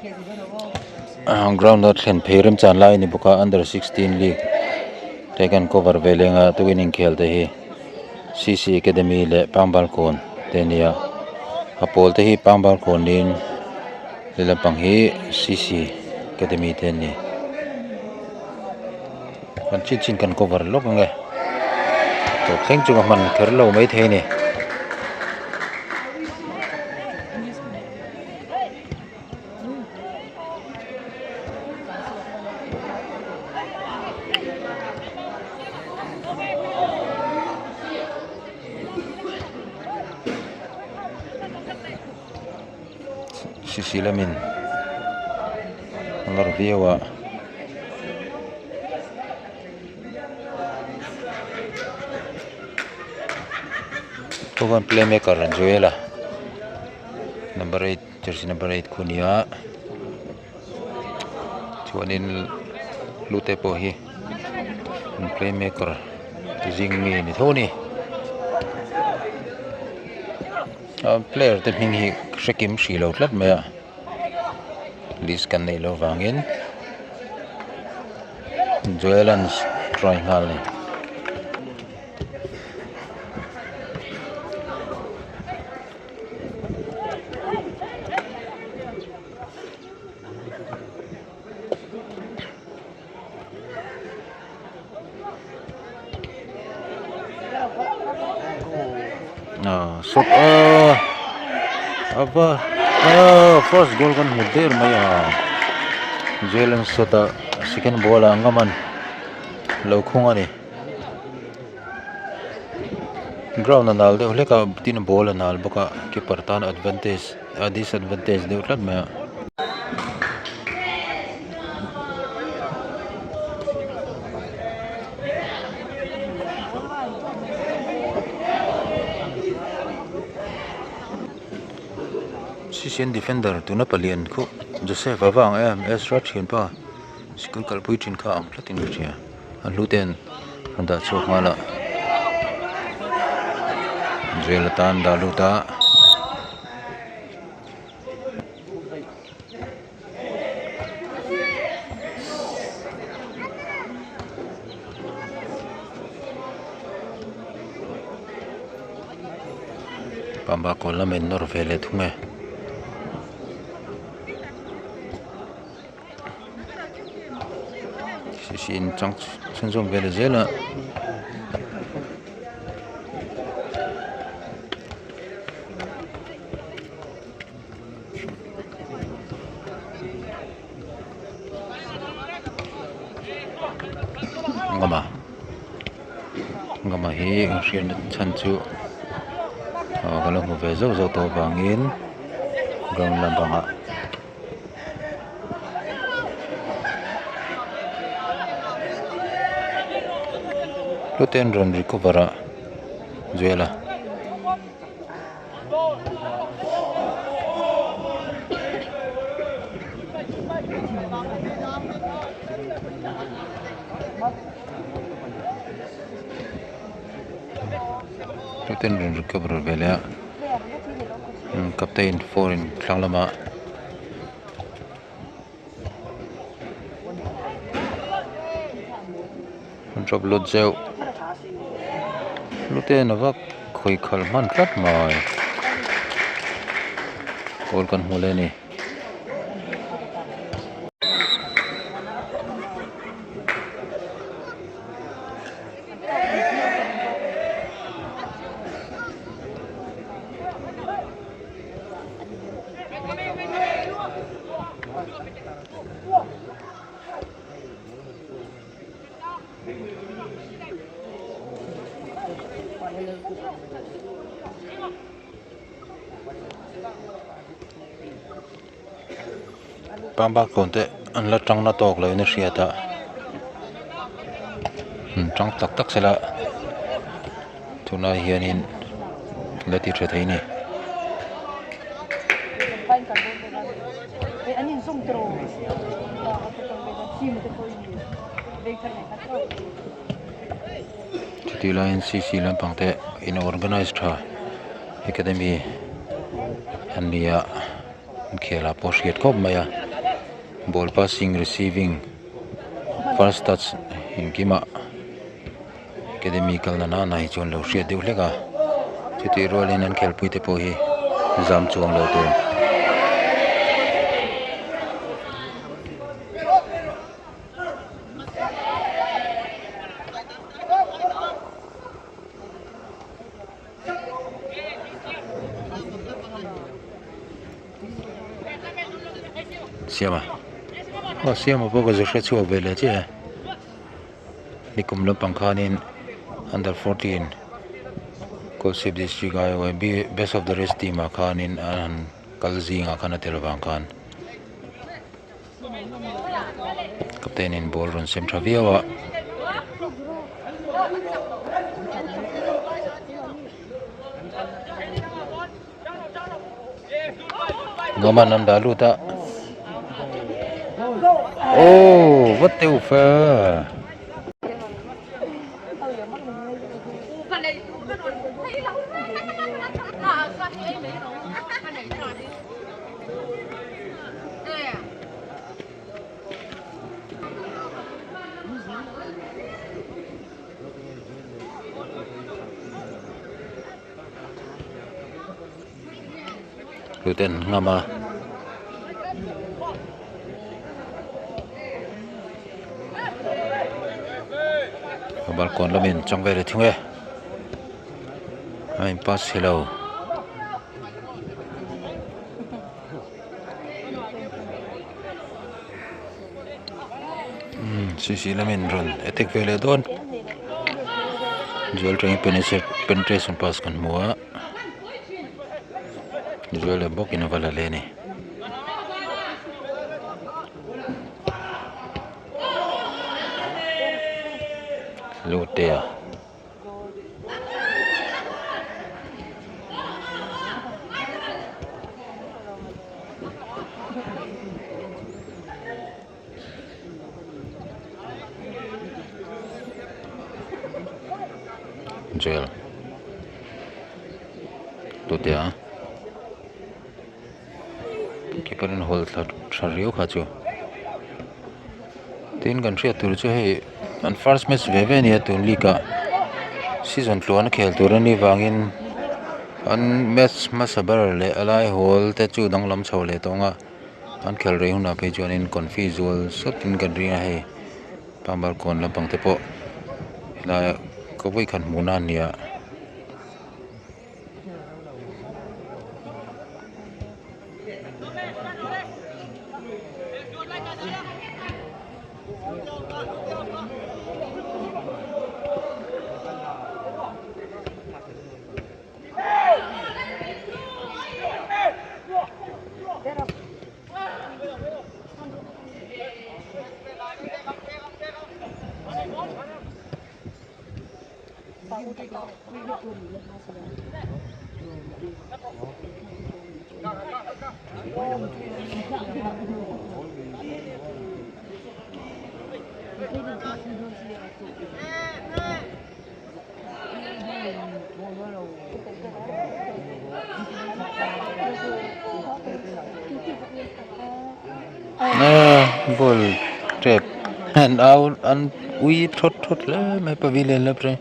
Ground a thlen phei remchan lai a ni bawk a under 16 league te kan cover ve leng a tukin inkhel te hi C C academy leh Pangbalkawn te a ni a a pawl te hi Pangbalkawn niin lehlam pang hi C C academy te an ni kan chin chin kan cover lawk ang e tawp thleng chu ka hman kher lo maithei a ni. Sisi lamin a nawr viau a. Chuan playmaker an Joel a number 8. Jersey number 8 khu nia chuanin hlute pawh hi an playmaker zing mi a ni tho a ni a player te hming hi hre kim hrih lo tlat mai a list kan neih loh vangin Joel-a'n try nghal a ni. Sawt a ava a first goal kan hmu der mai a jail an sawt a second ball ah ngam an lo khung a ni. Ground a nal deuh hlek a tin ball a nal bawk a keeper tan advantage a disadvantage deuh tlat mai a. Sisian defender tuna palian khu Joseph a vang em Ezra thianpa sikul kalpui thin kha ang tlatin ka hria. A hlu ten an dah chhuak nghal a jail atan dah lut a. Pamba kawl lam in nawr ve leh thung e. Sisi'n chang chhunzawm ve leh zel a. Ngama Ngama hi an hriatna chhan chu ah ka lo hmu ve zauh zauh tawh avangin ground lampangah. Hlute an rawn recover a Joel-a. Hlute an rawn recover ve leh a captain foreign thlang lamah. Drop lut zeuh hlute na vak khawi khalh hman tlat mai goal kan hmu leh a ni. Pamba kawn te an la tang na tawk lo in a hriat a an tang tak tak sela tunlai hianin la ti tha thei a ni. Chutih laiin C C lampang te in organize tha academy an ni a. Inkhel ah pawh hriat khawp mai a. Ball passing receiving first touch engkimah academy kal na nana hi chuan lo hriat deuh hlek a chutih rualin an khelpui te pawh hi zam chuang lo tur. Siama aw Siama pawh ka zu hre chhuak ve leh chiah e nikum lampang khanin under 14 Kolasib district aiawh best of the rest team ah khanin an han kal zingah khan a tel avang khan captain in ball rawn sem tha viau a. Nuamhan an dah lut a oh what the fuck tute an ngam a. Balkawn lamin chang vel a thing e a in pass thei lo. Sisi lamin rawn attack ve leh dawn zual tangin penetration pass kan hmu a zual leh bawkin a va la leh a ni. Lutea. Jail Lutea keeper in hawl thla tha riau kha chu tin kan hriat tur chu hei an first match ve ve ania tun league ah season tluan a khel tur anih vangin an match hmasa ber leh a lai hawl te chu danglam chho leh tawh ang a an khelh rei hunah phei chuanin confi zual sawtin kan ring a hei pambar kawn lampang te pawh helaiah ka vawikhat hmuhna a ni a. Ball tep an au an ui thawt thawt hle mai pavilion la pawh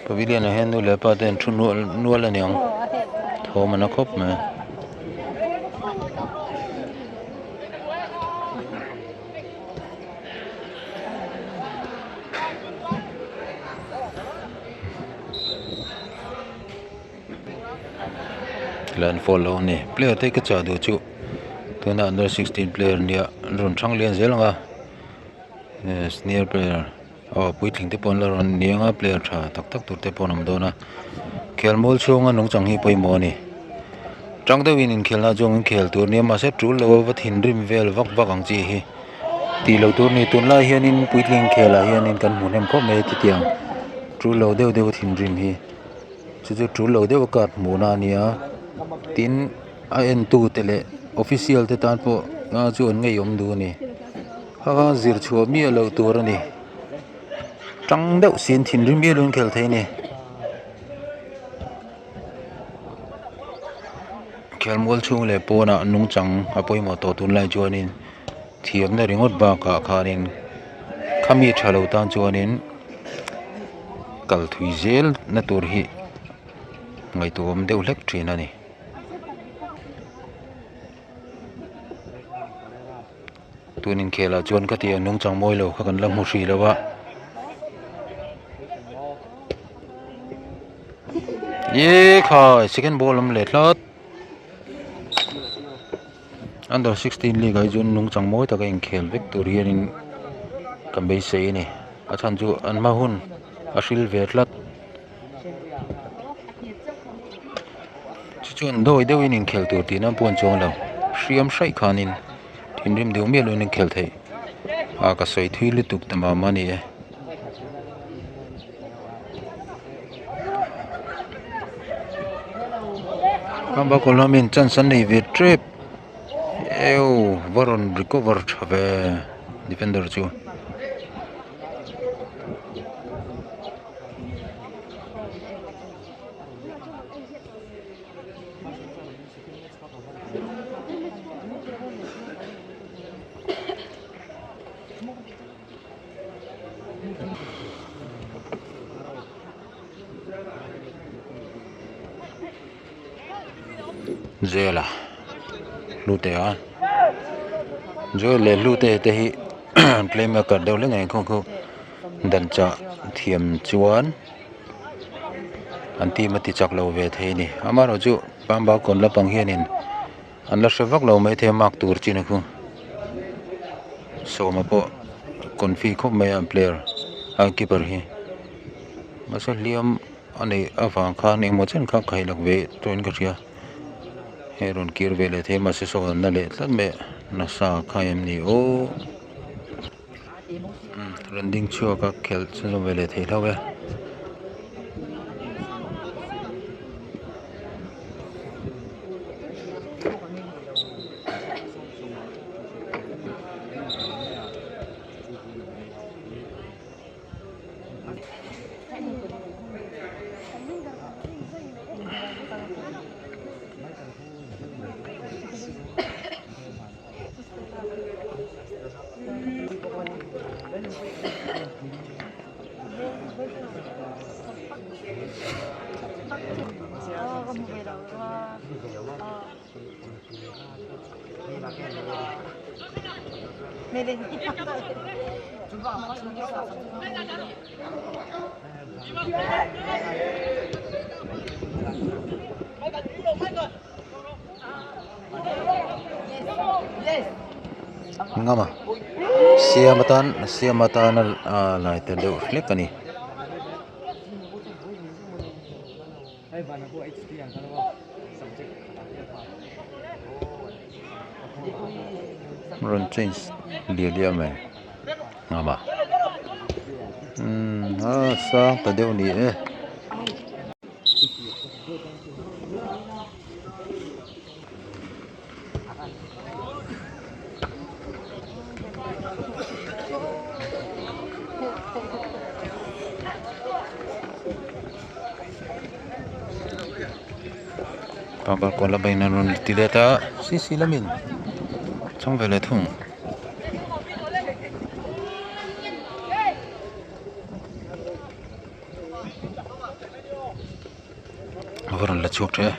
pavilion ah hian nu leh pa te an thu nual nual a niang thawm an la khawp mai. Lan fall lo a ni player te ka chah duh chu tuna under 16 player nia an rawn thang lian zel ang a senior player aw puitling te pawh an la rawn ni ang a player tha tak tak tur te pawh an awm dawn a khelmual chhunga nungchang hi pawimawh a ni tang deuhin inkhelhna chuan an khel tur nia mahse tul lo a va thinrim vel vak vak ang chi hi tih loh tur a ni tunlai hianin puitling khelah hianin kan hmu hnem khawp mai chutiang tul lo deuh deuh a thinrim hi. Chu chu tul lo deuh a card hmuhna a nia tin a entu te leh official te tan pawh a chu an ngeiawm duh a ni a zir chhuah miah loh tur a ni tang deuh siin thinrim miah loin khel thei a ni. Khelmual chhung leh pawnah nungchang a pawimawh tawh tunlai chuanin thiamna ringawt bakah khanin khami tha lo tan chuanin kal thui zel na tur hi ngaihtuah awm deuh hlek thin a ni. Tun inkhelah chuan ka tih ang nungchang mawi lo kha kan la hmu hrih lo a. Ye khai second ball awm leh tlat. Under 16 league ah hi chuan nungchang mawi taka inkhel vek tur hianin kan beisei a ni. A chhan chu an hma hun a hril ve tlat. Chu chuan dawi deuhin inkhel tur tihna pawh an chuang lo hriam hraih khanin thinrim deuh miah loin inkhel theih a ka sawi thui lutuk ta mah mah a ni e. Kawlhawmin chance an nei ve tep eww va rawn recover tha ve defender chu. Joel-a hlute a Joel leh hlute te hi playmaker deuh hlek a ni khaw khaw dan chah thiam chuan an team a ti chak lo ve thei a ni amaherawh chu Pambaw kawn lampang hianin an la hre vak lo maithei a mark tur chin a khu sawma pawh confi khawp mai a an player a keeper hi mahse hliam a neih avang khan engemaw chen kha ka hei lak ve tawhin ka hria hei rawn kir ve leh thei a mahse saw an la leh tlat mai a nasa kha em ni aw. Rawn ding chhuak a khelh chhunzawm ve leh thei hlauh e. Ngama siam atan siam atana ah lai ta deuh hlek a ni. Rawn change liah liah mai ngama umm a sang ta deuh a ni e. Pangpar kawl a beng an rawn ti let a cc lamin chhang ve leh thung. A va rawn la chhuak teh e.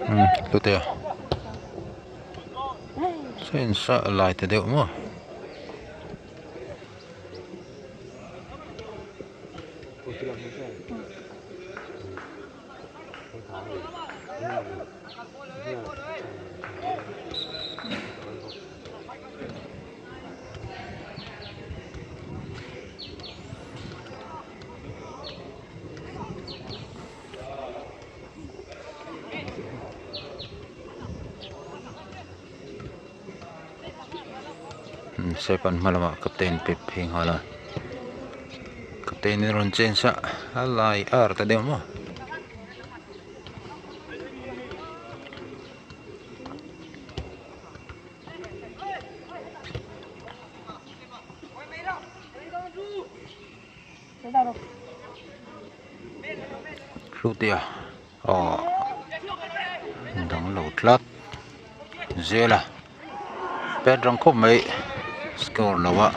Umm hlute a saw in sa lai ta deuh maw. Sepan hma lamah captain pep phei nghal a captain in a rawn change a a lai ar ta deuh maw. Hlutea aw dang lo tlat zel a pet rang khawp mai score lo a.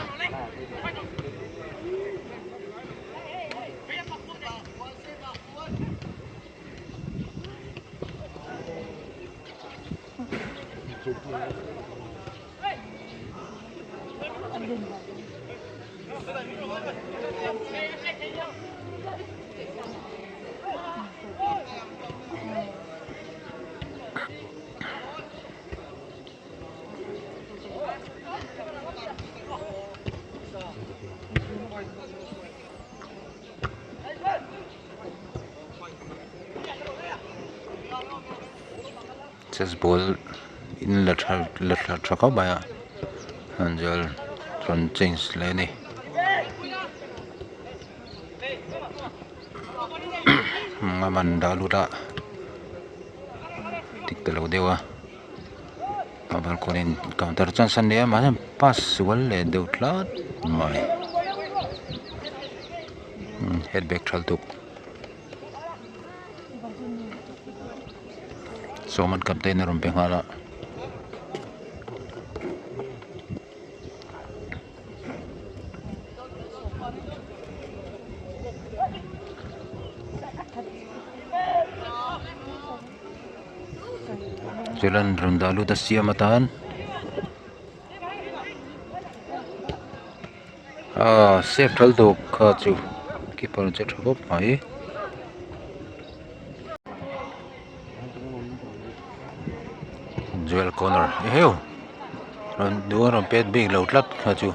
Chess ball in la tha la tha tha khawp mai a angel rawn change leh a ni a man dah lut a dik ta lo deuh a balkawnin counter chance a nei a mahse pass sual leh deuh tlat mai head back tha lutuk. Sawman captain a rawn pe nghal a. Chuan rawn dah lut a siam atan Aaa save thal dawk kha chu keeper che tha khawp mai. Joel corner eheu rawn duh a rawn pet bik lo tlat kha chu.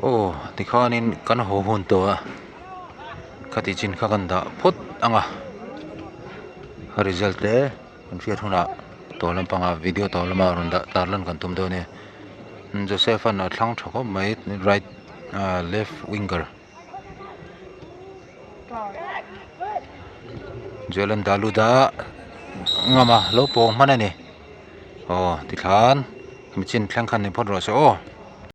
Aw tikhanin kan haw hun tawh a khati chin kha kan dah phawt ang a a result te kan hriat hunah tawh lampangah video tawh lamah rawn dah tar lan kan tum dawn a ni Joseph an a thlang tha khawp mai right ah left winger Joel an dah lut a ngam a lo pawng hman a ni aw tikhan mi chin thleng khan ni phawt rawh se aw.